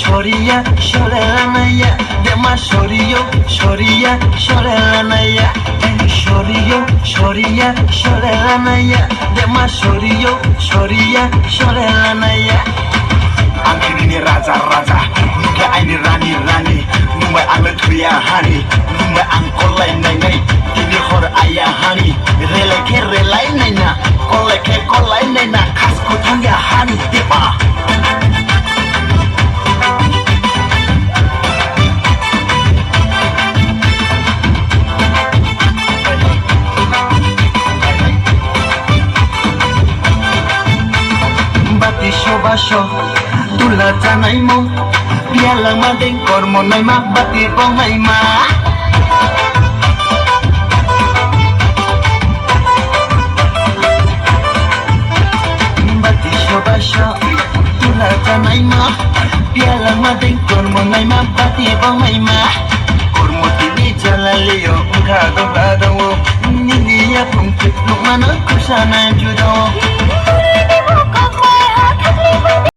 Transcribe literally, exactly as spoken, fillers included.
Soria, solelanaya, dema sorio, soria, solelanaya. Sorio, soria, solelanaya, dema sorio, soria, solelanaya. Ang khe nini raja, raja, nung khe aini rani, rani. Nung bai ang le thuya hani, nung bai ang kolai nai nai. Tini hor aya hani, relai khe relai nai na, kolai khe kolai nai na, khas kuthang ya hani deba. Bati sobaso tula chanaimo, piala ma deng kormo naima, bati bongnaima. Bati sobaso tula chanaima, piala ma deng kormo naima, bati bongnaima. Kormo tini jala leo, wngkha dogla dawo, nini yaphung nukmano khursa nai.